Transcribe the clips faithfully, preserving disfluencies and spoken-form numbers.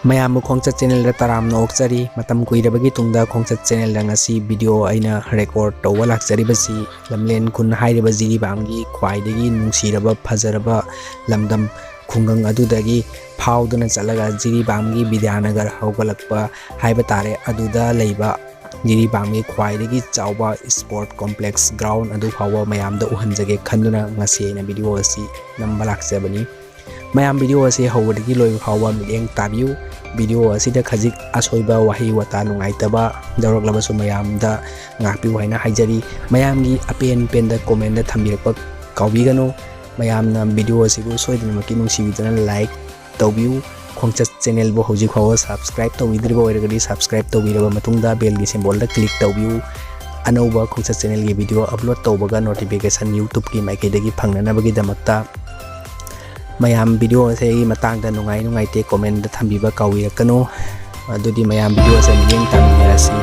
ꯃꯌꯥꯝꯕꯨ ꯈꯣꯡꯆꯠ ꯆꯦꯅꯦꯜꯗ ꯇꯔꯥꯝꯅ ꯑꯣꯛꯆꯔꯤ꯫ ꯃꯇꯝ ꯀꯨꯏꯔꯕꯒꯤ ꯇꯨꯡꯗ ꯈꯣꯡꯆꯠ ꯆꯦꯅꯦꯜꯗ ꯉꯁꯤ ꯚꯤꯗꯤꯑꯣ ꯑꯩꯅ ꯔꯦꯀꯣꯔꯗ ꯇꯧꯕ ꯂꯥꯛꯆꯔꯤꯕꯁꯤ ꯂꯝꯂꯦꯟ ꯈꯨꯟ ꯍꯥꯏꯔꯤꯕ ꯖꯤꯔꯤꯕꯥꯝꯒꯤ ꯈ꯭ꯋꯥꯏꯗꯒꯤ ꯅꯨꯡꯁꯤꯔꯕ ꯐꯖꯔꯕ ꯂꯝꯗꯝ ꯈꯨꯡꯒꯪ ꯑꯗꯨꯗꯒꯤ ꯐꯥꯎꯗꯨꯅ ꯆꯠꯂꯒ ꯖꯤꯔꯤꯕꯥꯝꯒꯤ ꯕꯤꯗ꯭ꯌꯥꯅꯒꯔ ꯍꯧꯒꯠꯂꯛꯄ ꯍꯥꯏꯕ ꯇꯥꯔꯦ, ꯑꯗꯨꯗ ꯂꯩꯕ ꯖꯤꯔꯤꯕꯥꯝꯒꯤ ꯈ꯭ꯋꯥꯏꯗꯒꯤ ꯆꯥꯎꯕ ꯏꯁꯄꯣꯔꯠ ꯀꯣꯝꯄ꯭ꯂꯦꯛꯁ ꯒ꯭ꯔꯥꯎꯟ ꯑꯗꯨ ꯐꯥꯎꯕ ꯃꯌꯥꯝꯗ ꯎꯍꯟꯖꯒꯦ ꯈꯟꯗꯨꯅ ꯉꯁꯤ ꯑꯩꯅ ꯚꯤꯗꯤꯑꯣ ꯑꯁꯤ ꯅꯝꯕ ꯂꯥꯛꯆꯕꯅꯤ꯫ ꯃꯌꯥꯝ ꯚꯤꯗꯤꯑꯣ ꯑꯁꯤ ꯍꯧꯕꯗꯒꯤ ꯂꯣꯏꯕ ꯐꯥꯎꯕ ꯃꯤꯠꯌꯦꯡ ꯇꯥꯕꯤꯌꯨ꯫ ꯚꯤꯗꯤꯑꯣ ꯑꯁꯤꯗ ꯈꯖꯤꯛ ꯑꯁꯣꯏꯕ ꯋꯥꯍꯩ ꯋꯥꯇꯥ ꯅꯨꯡꯉꯥꯏꯇꯕ ꯌꯥꯎꯔꯛꯂꯕꯁꯨ ꯃꯌꯥꯝꯗ ꯉꯥꯛꯄꯤꯌꯨ ꯍꯥꯏꯅ ꯍꯥꯏꯖꯔꯤ꯫ ꯃꯌꯥꯝꯒꯤ ꯑꯄꯦꯟ ꯄꯦꯟꯗ ꯀꯣꯃꯦꯟꯗ ꯊꯝꯕꯤꯔꯛꯄ ꯀꯥꯎꯕꯤꯒꯅꯨ꯫ ꯃꯌꯥꯝꯅ ꯚꯤꯗꯤꯑꯣ ꯑꯁꯤꯕꯨ ꯁꯣꯏꯗꯅꯃꯛꯀꯤ ꯅꯨꯡꯁꯤꯕꯤꯗꯨꯅ ꯂꯥꯏꯛ ꯇꯧꯕꯤꯌꯨ꯫ ꯈꯣꯡꯆꯠ ꯆꯦꯅꯦꯜꯕꯨ ꯍꯧꯖꯤꯛ ꯐꯥꯎꯕ ꯁꯕꯁꯀ꯭ꯔꯥꯏꯕ ꯇꯧꯕꯤꯗ꯭ꯔꯤꯕ ꯑꯣꯏꯔꯒꯗꯤ ꯁꯕꯁꯀ꯭ꯔꯥꯏꯕ ꯇꯧꯕꯤꯔꯕ ꯃꯇꯨꯡꯗ ꯕꯦꯜꯒꯤ ꯁꯤꯝꯕꯣꯜꯗ ꯀ꯭ꯂꯤꯛ ꯇꯧꯕꯤꯌꯨ꯫ ꯑꯅꯧꯕ ꯈꯣꯡꯆꯠ ꯆꯦꯅꯦꯜꯒꯤ ꯚꯤꯗꯤꯑꯣ ꯑꯞꯂꯣꯗ ꯇꯧꯕꯒ ꯅꯣꯇꯤꯐꯤꯀꯦꯁꯟ YouTubeꯀꯤ ꯃꯥꯏꯀꯩꯗꯒꯤ ꯐꯪꯅꯅꯕꯒꯤꯗꯃꯛꯇ꯫ ꯃꯌꯥꯝ ꯚꯤꯗꯤꯑꯣ ꯑꯁꯤꯒꯤ ꯃꯇꯥꯡꯗ ꯅꯨꯡꯉꯥꯏ ꯅꯨꯡꯉꯥꯏꯇꯦ ꯀꯣꯃꯦꯟꯗ ꯊꯝꯕꯤꯕ ꯀꯥꯎꯕꯤꯔꯛꯀꯅꯨ꯫ ꯑꯗꯨꯗꯤ ꯃꯌꯥꯝ ꯚꯤꯗꯤꯑꯣ ꯑꯁꯤ ꯃꯤꯠꯌꯦꯡ ꯇꯥꯃꯤꯟꯅꯔꯁꯤ꯫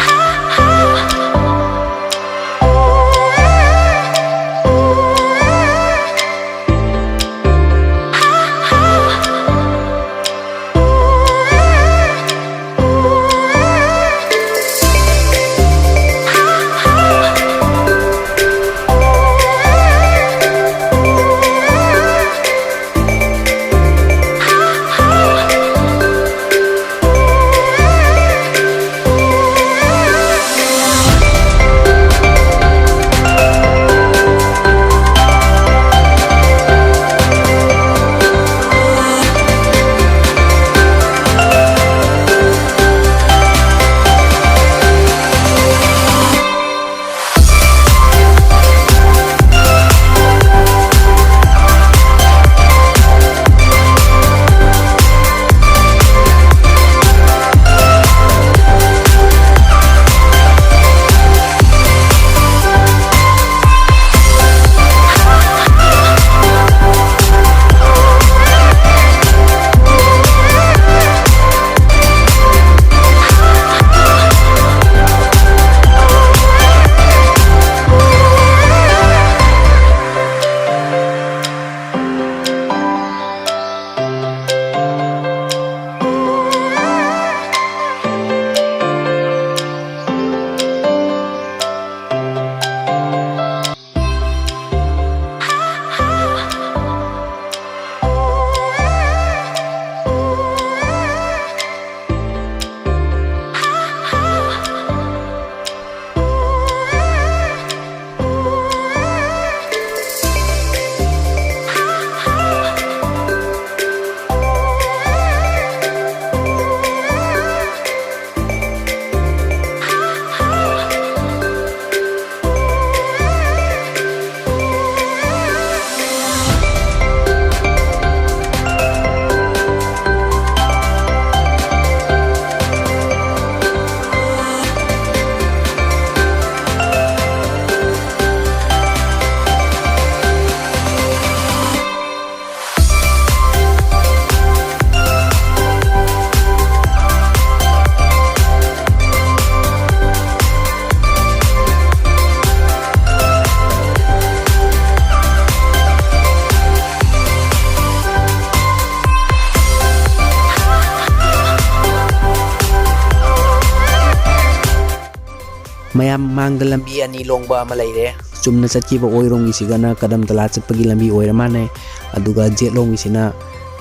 ꯃꯌꯥꯝ ꯃꯥꯡꯗ ꯂꯝꯕꯤ ꯑꯅꯤ ꯂꯣꯡꯕ ꯑꯃ ꯂꯩꯔꯦ꯫ ꯆꯨꯝꯅ ꯆꯠꯈꯤꯕ ꯑꯣꯏꯔꯣꯝꯒꯤꯁꯤꯒꯅ ꯀꯗꯝ ꯇꯂꯥ ꯆꯠꯄꯒꯤ ꯂꯝꯕꯤ ꯑꯣꯏꯔ ꯃꯥꯜꯂꯦ, ꯑꯗꯨꯒ ꯖꯦꯠꯂꯣꯝꯒꯤꯁꯤꯅ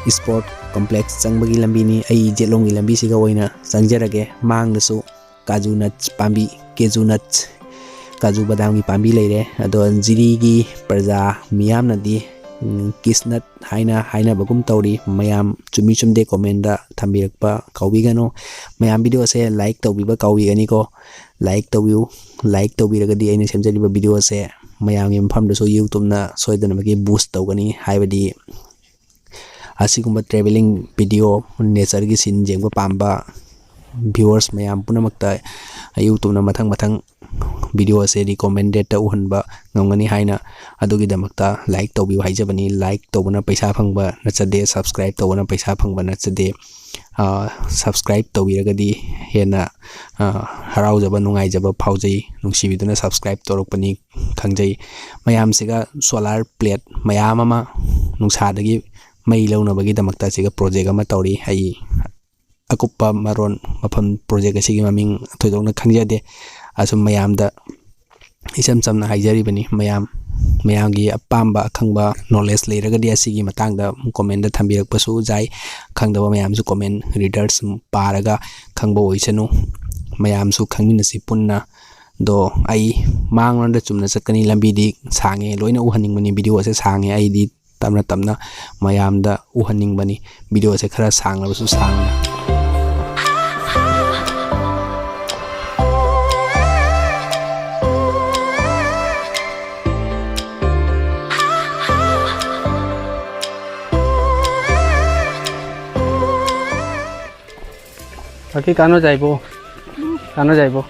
ꯏꯁꯄꯣꯔꯠ ꯀꯣꯝꯄ꯭ꯂꯦꯛꯁ ꯆꯪꯕꯒꯤ ꯂꯝꯕꯤꯅꯤ꯫ ꯑꯩ ꯖꯦꯠꯂꯣꯝꯒꯤ ꯂꯝꯕꯤꯁꯤꯒ ꯑꯣꯏꯅ ꯆꯪꯖꯔꯒꯦ꯫ ꯃꯥꯡꯗꯁꯨ ꯀꯥꯖꯨ ꯅꯠꯁ ꯄꯥꯝꯕꯤ, ꯀꯦꯖꯨ ꯅꯠꯁ, ꯀꯥꯖꯨ ꯕꯗꯥꯝꯒꯤ ꯄꯥꯝꯕꯤ ꯂꯩꯔꯦ꯫ ꯑꯗꯣ ꯖꯤꯔꯤꯒꯤ ꯄ꯭ꯔꯖꯥ ꯃꯤꯌꯥꯝꯅꯗꯤ, ꯎꯝ, ꯀꯤꯁꯅꯠ ꯍꯥꯏꯅ ꯍꯥꯏꯅꯕꯒꯨꯝ ꯇꯧꯔꯤ꯫ ꯃꯌꯥꯝ ꯆꯨꯝꯃꯤ ꯆꯨꯝꯗꯦ ꯀꯣꯃꯦꯟꯗ ꯊꯝꯕꯤꯔꯛꯄ ꯀꯥꯎꯕꯤꯒꯅꯨ꯫ ꯃꯌꯥꯝ ꯚꯤꯗꯤꯑꯣꯁꯦ ꯂꯥꯏꯛ ꯇꯧꯕꯤꯕ ꯀꯥꯎꯕꯤꯒꯅꯤꯀꯣ꯫ ꯂꯥꯏꯛ ꯇꯧꯕꯤꯌꯨ꯫ ꯂꯥꯏꯛ ꯇꯧꯕꯤꯔꯒꯗꯤ ꯑꯩꯅ ꯁꯦꯝꯖꯔꯤꯕ ꯚꯤꯗꯤꯑꯣꯁꯦ ꯃꯌꯥꯝꯒꯤ ꯃꯐꯝꯗꯁꯨ YouTubeꯅ ꯁꯣꯏꯗꯅꯃꯛꯀꯤ ꯕꯨꯁ ꯇꯧꯒꯅꯤ꯫ ꯍꯥꯏꯕꯗꯤ ꯑꯁꯤꯒꯨꯝꯕ ꯇ꯭ꯔꯦꯚꯦꯂꯤꯡ ꯚꯤꯗꯤꯑꯣ, ꯅꯦꯆꯔꯒꯤ ꯁꯤꯟ ꯌꯦꯡꯕ ꯄꯥꯝꯕ ꯚꯤꯌꯨꯋꯔꯁ ꯃꯌꯥꯝ ꯄꯨꯝꯅꯃꯛꯇ YouTubeꯅ ꯃꯊꯪ ꯃꯊꯪ ꯚꯤꯗꯤꯑꯣ ꯑꯁꯦ ꯔꯤꯀꯣꯃꯦꯟꯗꯦꯠꯇ ꯎꯍꯟꯕ ꯉꯝꯒꯅꯤ ꯍꯥꯏꯅ꯫ ꯑꯗꯨꯒꯤꯗꯃꯛꯇ ꯂꯥꯏꯛ ꯇꯧꯕꯤꯌꯨ ꯍꯥꯏꯖꯕꯅꯤ꯫ ꯂꯥꯏꯛ ꯇꯧꯕꯅ ꯄꯩꯁꯥ ꯐꯪꯕ ꯅꯠꯆꯗꯦ, ꯁꯕꯁꯀ꯭ꯔꯥꯏꯞ ꯇꯧꯕꯅ ꯄꯩꯁꯥ ꯐꯪꯕ ꯅꯠꯆꯗꯦ꯫ ꯑ, ꯁꯕꯁꯀ꯭ꯔꯥꯏꯞ ꯇꯧꯕꯤꯔꯒꯗꯤ ꯍꯦꯟꯅ, ꯑ, ꯍꯔꯥꯎꯖꯕ, ꯅꯨꯡꯉꯥꯏꯖꯕ ꯐꯥꯎꯖꯩ꯫ ꯅꯨꯡꯁꯤꯕꯤꯗꯨꯅ ꯁꯕꯁꯀ꯭ꯔꯥꯏꯞ ꯇꯧꯔꯛꯄꯅꯤ ꯈꯪꯖꯩ꯫ ꯃꯌꯥꯝꯁꯤꯒ ꯁꯣꯂꯥꯔ ꯄ꯭ꯂꯦꯠ ꯃꯌꯥꯝ ꯑꯃ ꯅꯨꯡꯁꯥꯗꯒꯤ ꯃꯩ ꯂꯧꯅꯕꯒꯤꯗꯃꯛꯇ ꯑꯁꯤꯒ ꯄ꯭ꯔꯣꯖꯦꯛ ꯑꯃ ꯇꯧꯔꯤ꯫ ꯑꯩ ꯑꯀꯨꯞꯄ ꯃꯔꯣꯟ, ꯃꯐꯝ, ꯄ꯭ꯔꯣꯖꯦꯛ ꯑꯁꯤꯒꯤ ꯃꯃꯤꯡ ꯊꯣꯏꯗꯣꯛꯅ ꯈꯪꯖꯗꯦ꯫ ꯑꯁꯨꯝ ꯃꯌꯥꯝꯗ ꯏꯆꯝ ꯆꯝꯅ ꯍꯥꯏꯖꯔꯤꯕꯅꯤ꯫ ꯃꯌꯥꯝ, ꯃꯌꯥꯝꯒꯤ ꯑꯄꯥꯝꯕ, ꯑꯈꯪꯕ ꯅꯣꯂꯦꯖ ꯂꯩꯔꯒꯗꯤ ꯑꯁꯤꯒꯤ ꯃꯇꯥꯡꯗ ꯀꯣꯃꯦꯟꯗ ꯊꯝꯕꯤꯔꯛꯄꯁꯨ ꯌꯥꯏ꯫ ꯈꯪꯗꯕ ꯃꯌꯥꯝꯁꯨ ꯀꯣꯃꯦꯟ ꯔꯤꯗꯔꯁ ꯄꯥꯔꯒ ꯈꯪꯕ ꯑꯣꯏꯁꯅꯨ꯫ ꯃꯌꯥꯝꯁꯨ ꯈꯪꯃꯤꯟꯅꯁꯤ ꯄꯨꯟꯅ꯫ ꯑꯗꯣ ꯑꯩ ꯃꯥꯡꯂꯣꯝꯗ ꯆꯨꯝꯅ ꯆꯠꯀꯅꯤ꯫ ꯂꯝꯕꯤꯗꯤ ꯁꯥꯡꯉꯦ, ꯂꯣꯏꯅ ꯎꯍꯟꯅꯤꯡꯕꯅꯤ꯫ ꯚꯤꯗꯤꯑꯣ ꯑꯁꯦ ꯁꯥꯡꯉꯦ, ꯑꯩꯗꯤ ꯇꯞꯅ ꯇꯞꯅ ꯃꯌꯥꯝꯗ ꯎꯍꯟꯅꯤꯡꯕꯅꯤ꯫ ꯚꯤꯗꯤꯑꯣꯁꯦ ꯈꯔ ꯁꯥꯡꯂꯕꯁꯨ ꯁꯥꯡꯅ꯫ বাকী কানো যাইব? কানো যাইব?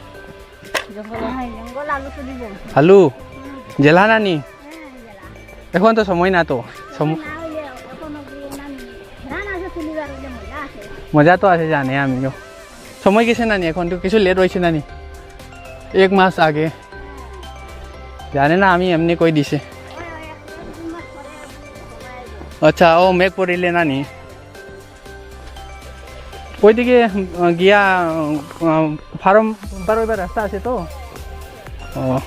জঙ্গল। হ্যাঁ, জঙ্গল আলু তুলি যান। আলু? হুম। জেলা নানি? হ্যাঁ, জেলা। এখন তো সময় না তো। সম- না হইলে এখনো গিয়ে নানি। ধান আছে তুলিবার হইলে মজা আছে। মজা তো আছে, জানে আমিও। সময় গেছে নানি, এখন তো কিছু লেট হয়েছে নানি। এক মাস আগে। জানে না, আমি এমনি কই দিছে। ওই, ওই, এক মাস, দুই মাস পরে সময় আসবে। আচ্ছা, ও মেঘ পড়িলে নানি। ওইদিকে, আহ, গিয়া, আহ, ফার্ম পার হইবার রাস্তা আছে তো? ও,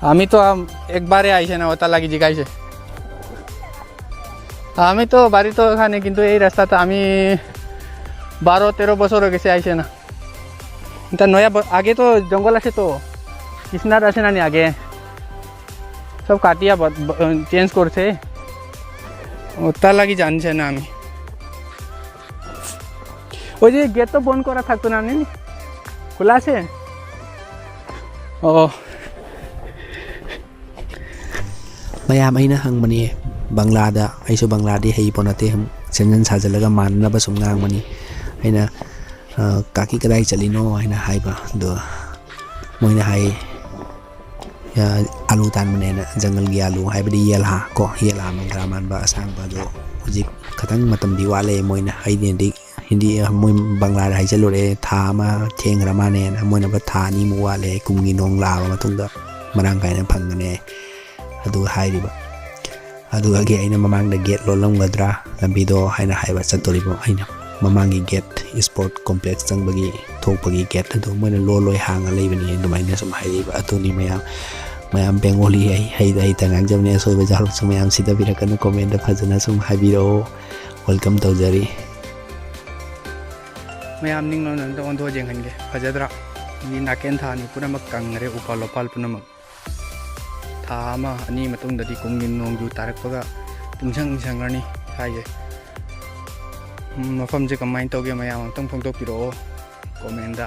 আমি তো আম-, একবারে আইছে না, ওটা লাগি জিগাইছে। আমি তো বাড়ি তো এখানে, কিন্তু এই রাস্তাটা আমি বারো তেরো বছর হয়ে গেছে আইছে না। এটা নয়া ব-, আগে তো জঙ্গল আছে তো, কৃষ্ণার আছে না নি আগে, সব কাটিয়া চেঞ্জ করছে, ওটা লাগি জানছে না আমি। ওই যে গেট তো বন্ধ করা থাকতো না নি, খোলা আছে। ꯑꯣ꯫ ꯃꯌꯥꯝ, ꯑꯩꯅ ꯍꯪꯕꯅꯤ, ꯕꯪꯒ꯭ꯂꯥꯗ, ꯑꯩꯁꯨ ꯕꯪꯒ꯭ꯂꯥꯗꯤ ꯍꯩꯄꯣ ꯅꯠꯇꯦ, ꯁꯦꯝꯖꯤꯟ ꯁꯥꯖꯤꯜꯂꯒ ꯃꯥꯟꯅꯅꯕ ꯁꯨꯝ ꯉꯥꯡꯕꯅꯤ꯫ ꯑꯩꯅ, "ꯑ, ꯀꯥꯀꯤ ꯀꯗꯥꯏ ꯆꯠꯂꯤꯅꯣ?" ꯍꯥꯏꯅ ꯍꯥꯏꯕ꯫ ꯑꯗꯣ ꯃꯣꯏꯅ ꯍꯥꯏ, "ꯑ, ꯑꯥꯂꯨ ꯇꯥꯟꯕꯅꯦꯅ, ꯖꯪꯒꯜꯒꯤ ꯑꯥꯂꯨ", ꯍꯥꯏꯕꯗꯤ ꯌꯦꯜꯍꯥ ꯀꯣ, ꯌꯦꯜꯍꯥ ꯃꯪꯒ꯭ꯔꯥ ꯃꯥꯟꯕ ꯑꯁꯥꯡꯕ꯫ ꯑꯗꯣ ꯍꯧꯖꯤꯛ ꯈꯤꯇꯪ ꯃꯇꯝꯗꯤ ꯋꯥꯠꯂꯦ, ꯃꯣꯏꯅ ꯍꯥꯏꯅꯗꯤ ꯍꯤꯟꯗꯤ, ꯃꯣꯏ ꯕꯪꯒ꯭ꯂꯥꯗ ꯍꯥꯏꯖꯜꯂꯨꯔꯦ, ꯊꯥ ꯑꯃ ꯊꯦꯡꯈ꯭ꯔ ꯃꯥꯅꯦꯅ꯫ ꯃꯣꯏꯅ ꯊꯥ ꯑꯅꯤꯃꯨꯛ ꯋꯥꯠꯂꯦ, ꯀꯨꯝꯒꯤ ꯅꯣꯡ ꯂꯥꯛꯑꯕ ꯃꯇꯨꯡꯗ ꯃꯔꯥꯡ ꯀꯥꯏꯅ ꯐꯪꯒꯅꯤ꯫ ꯑꯗꯨꯒ ꯍꯥꯏꯔꯤꯕ, ꯑꯗꯨꯗꯒꯤ ꯑꯩꯅ ꯃꯃꯥꯡꯗ ꯒꯦꯠ ꯂꯣꯜꯂꯝꯒꯗ꯭ꯔꯥ ꯂꯝꯕꯤꯗꯣ ꯍꯥꯏꯅ ꯍꯥꯏꯕ ꯆꯠꯇꯣꯔꯤꯕ ꯑꯩꯅ꯫ ꯃꯃꯥꯡꯒꯤ ꯒꯦꯠ, ꯏꯁꯄꯣꯔꯠ ꯀꯣꯝꯄ꯭ꯂꯦꯛꯁ ꯆꯪꯕꯒꯤ ꯊꯣꯛꯄꯒꯤ ꯒꯦꯠ ꯑꯗꯨ ꯃꯣꯏꯅ ꯂꯣꯜꯂꯣꯏ, ꯍꯥꯡꯉ ꯂꯩꯕꯅꯤ, ꯑꯗꯨꯃꯥꯏꯅ ꯁꯨꯝ ꯍꯥꯏꯔꯤꯕ꯫ ꯑꯗꯨꯅꯤ ꯃꯌꯥꯝ, ꯃꯌꯥꯝ ꯕꯦꯡꯒꯣꯂꯤ ꯑꯩ ꯍꯩꯇ ꯍꯩꯇ ꯉꯥꯡꯖꯕꯅꯦ, ꯑꯁꯣꯏꯕ ꯌꯥꯎꯔꯁꯨ ꯃꯌꯥꯝ ꯁꯤꯗꯕꯤꯔꯛꯀꯅꯨ, ꯀꯣꯃꯦꯟꯗ ꯐꯖꯅ ꯁꯨꯝ ꯍꯥꯏꯕꯤꯔꯛꯑꯣ꯫ ꯋꯦꯜꯀꯝ ꯇꯧꯖꯔꯤ꯫ ꯃꯌꯥꯝ ꯅꯤꯡꯂꯣꯟ ꯑꯝꯇ ꯑꯣꯟꯊꯣꯛꯑ ꯌꯦꯡꯍꯟꯒꯦ, ꯐꯖꯗ꯭ꯔꯥ? ꯃꯤ ꯅꯥꯀꯦꯟ ꯊꯥꯅꯤ ꯄꯨꯝꯅꯃꯛ ꯀꯪꯈ꯭ꯔꯦ, ꯎꯄꯥꯜ ꯋꯥꯄꯥꯜ ꯄꯨꯝꯅꯃꯛ꯫ ꯊꯥ ꯑꯃ ꯑꯅꯤ ꯃꯇꯨꯡꯗꯗꯤ ꯀꯨꯝꯒꯤ ꯅꯣꯡꯖꯨ ꯇꯥꯔꯛꯄꯒ ꯄꯨꯡꯁꯪ ꯁꯪꯉꯅꯤ ꯍꯥꯏꯌꯦ꯫ ꯎꯝ, ꯃꯐꯝꯁꯦ ꯀꯃꯥꯏꯅ ꯇꯧꯒꯦ, ꯃꯌꯥꯝ ꯑꯝꯇꯪ ꯐꯣꯡꯗꯣꯛꯄꯤꯔꯛꯑꯣ ꯀꯣꯃꯦꯟꯗ꯫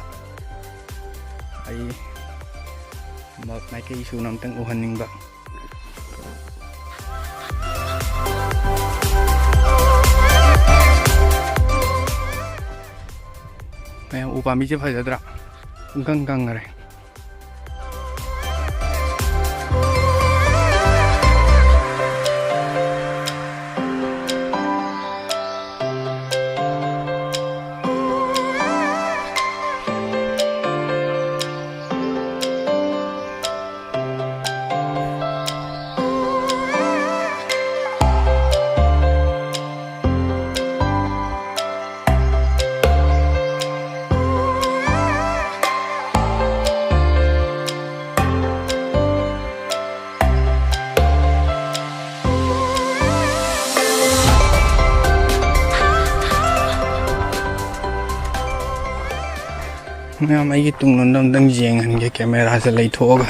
ꯑꯩ ꯃ-, ꯃꯥꯏꯀꯩ ꯁꯨꯅ ꯑꯝꯇꯪ ꯎꯍꯟꯅꯤꯡꯕ꯫ ꯃꯌꯥꯝ, ꯎ ꯄꯥꯝꯕꯤꯁꯦ ꯐꯖꯗ꯭ꯔꯥ? ꯄꯨꯡꯀꯪ ꯀꯪꯈꯔꯦ꯫ ꯃꯌꯥꯝ, ꯑꯩꯒꯤ ꯇꯨꯡꯂꯣꯝꯗ ꯑꯝꯇꯪ ꯌꯦꯡꯍꯟꯒꯦ, ꯀꯦꯃꯦꯔꯥꯁꯦ ꯂꯩꯊꯣꯛꯑꯒ꯫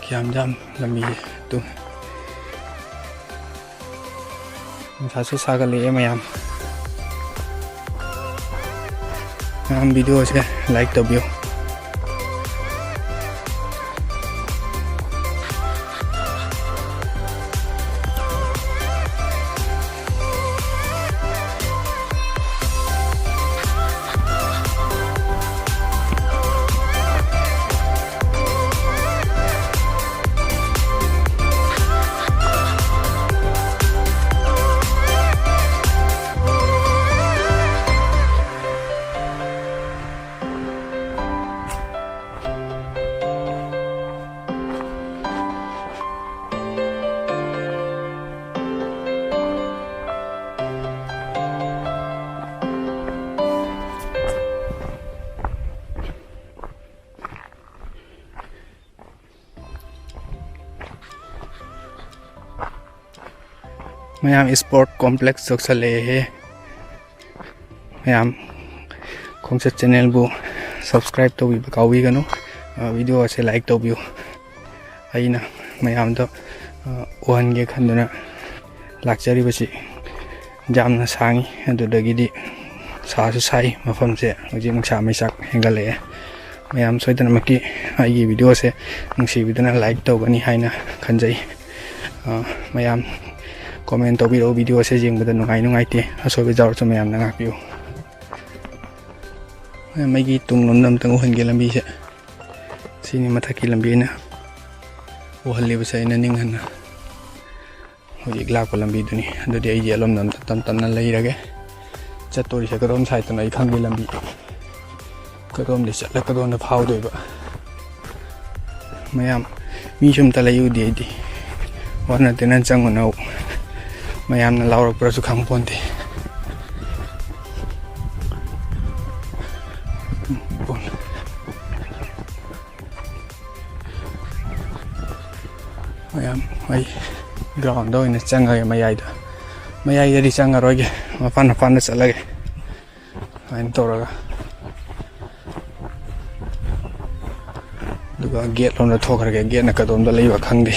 ꯀꯌꯥꯝ ꯌꯥꯝ ꯂꯝꯕꯤꯁꯦ ꯇꯨ꯫ ꯅꯨꯡꯁꯥꯁꯨ ꯁꯥꯒꯠꯂꯛꯑꯦ ꯃꯌꯥꯝ꯫ ꯃꯌꯥꯝ, ꯚꯤꯗꯤꯑꯣꯁꯦ ꯂꯥꯏꯛ ꯇꯧꯕꯤꯌꯨ꯫ ꯃꯌꯥꯝ, ꯏꯁꯄꯣꯔꯠ ꯀꯣꯝꯄ꯭ꯂꯦꯛꯁ ꯌꯧꯁꯜꯂꯛꯑꯦꯍꯦ꯫ ꯃꯌꯥꯝ, ꯈꯣꯡꯆꯠ ꯆꯦꯅꯦꯜꯕꯨ ꯁꯕꯁꯀ꯭ꯔꯥꯏꯕ ꯇꯧꯕꯤꯕ ꯀꯥꯎꯕꯤꯒꯅꯨ꯫ ꯑ, ꯚꯤꯗꯤꯑꯣ ꯑꯁꯦ ꯂꯥꯏꯛ ꯇꯧꯕꯤꯌꯨ꯫ ꯑꯩꯅ ꯃꯌꯥꯝꯗ, ꯑ, ꯎꯍꯟꯒꯦ ꯈꯟꯗꯨꯅ ꯂꯥꯛꯆꯔꯤꯕꯁꯤ꯫ ꯌꯥꯝꯅ ꯁꯥꯡꯉꯤ, ꯑꯗꯨꯗꯒꯤꯗꯤ ꯁꯥꯁꯨ ꯁꯥꯏ꯫ ꯃꯐꯝꯁꯦ ꯍꯧꯖꯤꯛ ꯅꯨꯡꯁꯥ ꯃꯩꯆꯥꯛ ꯍꯦꯟꯒꯠꯂꯛꯑꯦ꯫ ꯃꯌꯥꯝ ꯁꯣꯏꯗꯅꯃꯛꯀꯤ ꯑꯩꯒꯤ ꯚꯤꯗꯤꯑꯣꯁꯦ ꯅꯨꯡꯁꯤꯕꯤꯗꯨꯅ ꯂꯥꯏꯛ ꯇꯧꯒꯅꯤ ꯍꯥꯏꯅ ꯈꯟꯖꯩ꯫ ꯑ, ꯃꯌꯥꯝ ꯀꯣꯃꯦꯟ ꯇꯧꯕꯤꯔꯛꯎ, ꯚꯤꯗꯤꯑꯣꯁꯦ ꯌꯦꯡꯕꯗ ꯅꯨꯡꯉꯥꯏ ꯅꯨꯡꯉꯥꯏꯇꯦ, ꯑꯁꯣꯏꯕ ꯌꯥꯎꯔꯁꯨ ꯃꯌꯥꯝꯅ ꯉꯥꯛꯄꯤꯌꯨ꯫ ꯃꯌꯥꯝ, ꯑꯩꯒꯤ ꯇꯨꯡꯂꯣꯝꯗ ꯑꯝꯇꯪ ꯎꯍꯟꯒꯦ ꯂꯝꯕꯤꯁꯦ꯫ ꯁꯤꯅꯤ ꯃꯊꯛꯀꯤ ꯂꯝꯕꯤ ꯑꯩꯅ ꯎꯍꯜꯂꯤꯕꯁꯦ, ꯑꯩꯅ ꯅꯤꯡꯍꯟꯅ ꯍꯧꯖꯤꯛ ꯂꯥꯛꯄ ꯂꯝꯕꯤꯗꯨꯅꯤ꯫ ꯑꯗꯨꯗꯤ ꯑꯩꯗꯤ ꯑꯗꯣꯝꯗ ꯑꯝꯇ ꯇꯞ ꯇꯞꯅ ꯂꯩꯔꯒꯦ꯫ ꯆꯠꯇꯣꯔꯤꯁꯦ ꯀꯗꯣꯝ ꯁꯥꯏꯠꯇꯅꯣ ꯑꯩ ꯈꯪꯗꯦ ꯂꯝꯕꯤ꯫ ꯀꯗꯣꯝꯗ ꯆꯠꯂ ꯀꯗꯣꯝꯗ ꯐꯥꯎꯗꯣꯏꯕ? ꯃꯌꯥꯝ, ꯃꯤꯁꯨ ꯑꯝꯇ ꯂꯩꯎꯗꯦ ꯑꯩꯗꯤ꯫ ꯑꯣꯟꯅ ꯇꯩꯅ ꯆꯪꯉꯨꯅꯧ꯫ ꯃꯌꯥꯝꯅ ꯂꯥꯎꯔꯛꯄ꯭ꯔꯁꯨ ꯈꯪ ꯄꯣꯟꯇꯦ꯫ ꯃꯌꯥꯝ, ꯑꯩ ꯒ꯭ꯔꯥꯎꯟꯗ ꯑꯣꯏꯅ ꯆꯪꯉꯒꯦ, ꯃꯌꯥꯏꯗ꯫ ꯃꯌꯥꯏꯗꯗꯤ ꯆꯪꯉꯔꯣꯏꯒꯦ, ꯃꯄꯥꯟ ꯃꯄꯥꯟꯗ ꯆꯠꯂꯒꯦ꯫ ꯁꯨꯃꯥꯏꯅ ꯇꯧꯔꯒ ꯑꯗꯨꯒ ꯒꯦꯠ ꯂꯣꯝꯗ ꯊꯣꯛꯈ꯭ꯔꯒꯦ꯫ ꯒꯦꯠꯅ ꯀꯗꯣꯝꯗ ꯂꯩꯕ ꯈꯪꯗꯦ꯫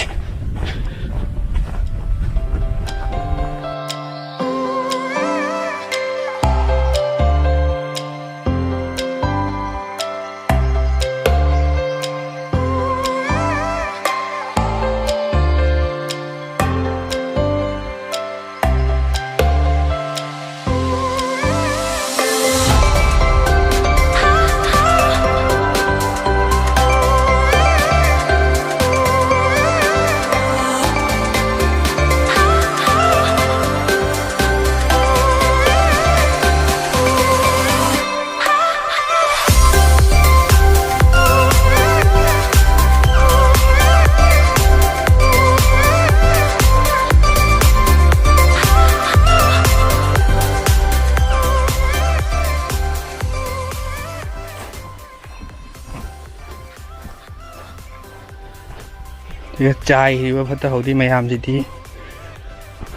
ꯁꯤꯒ ꯆꯥꯏꯔꯤꯕ ꯐꯠꯇ ꯍꯥꯎꯗꯤ ꯃꯌꯥꯝꯁꯤꯗꯤ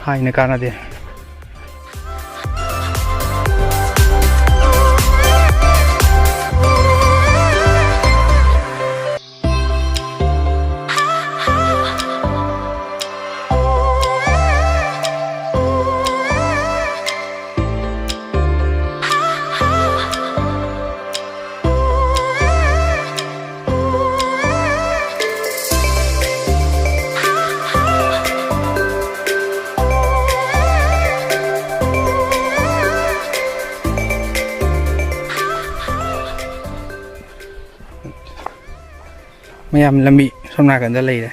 ꯍꯥꯏꯅ ꯀꯥꯟꯅꯗꯦ꯫ ꯃꯌꯥꯝ ꯂꯝꯕꯤ ꯁꯣꯝ ꯅꯥꯀꯟꯗ ꯂꯩꯔꯦ꯫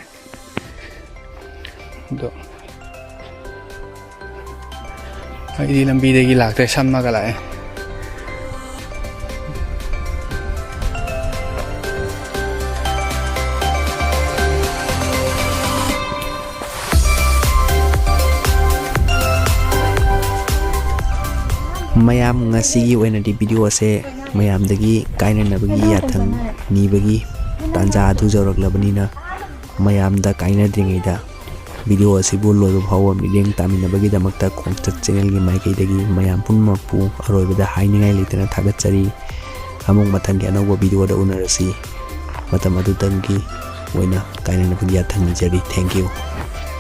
ꯑꯗꯣ ꯑꯩꯗꯤ ꯂꯝꯕꯤꯗꯒꯤ ꯂꯥꯛꯇ꯭ꯔꯦ, ꯁꯝꯃꯒ ꯂꯥꯛꯑꯦ꯫ ꯃꯌꯥꯝ, ꯉꯁꯤꯒꯤ ꯑꯣꯏꯅꯗꯤ ꯚꯤꯗꯤꯑꯣ ꯑꯁꯦ ꯃꯌꯥꯝꯗꯒꯤ ꯀꯥꯏꯅꯅꯕꯒꯤ ꯌꯥꯊꯪ ꯅꯤꯕꯒꯤ ꯇꯥꯟꯖꯥ ꯑꯗꯨ ꯌꯧꯔꯛꯂꯕꯅꯤꯅ, ꯃꯌꯥꯝꯗ ꯀꯥꯏꯅꯗ꯭ꯔꯤꯉꯩꯗ ꯚꯤꯗꯤꯑꯣ ꯑꯁꯤꯕꯨ ꯂꯣꯏꯕ ꯐꯥꯎꯕ ꯃꯤꯠꯌꯦꯡ ꯇꯥꯃꯤꯟꯅꯕꯒꯤꯗꯃꯛꯇ ꯈꯣꯡꯆꯠ ꯆꯦꯅꯦꯜꯒꯤ ꯃꯥꯏꯀꯩꯗꯒꯤ ꯃꯌꯥꯝ ꯄꯨꯝꯅꯃꯛꯄꯨ ꯑꯔꯣꯏꯕꯗ ꯍꯥꯏꯅꯤꯡꯉꯥꯏ ꯂꯩꯇꯅ ꯊꯥꯒꯠꯆꯔꯤ꯫ ꯑꯃꯨꯛ ꯃꯊꯪꯒꯤ ꯑꯅꯧꯕ ꯚꯤꯗꯤꯑꯣꯗ ꯎꯅꯔꯁꯤ꯫ ꯃꯇꯝ ꯑꯗꯨꯇꯪꯒꯤ ꯑꯣꯏꯅ ꯀꯥꯏꯅꯅꯕꯒꯤ ꯌꯥꯊꯪ ꯅꯤꯖꯔꯤ꯫ Thank you꯫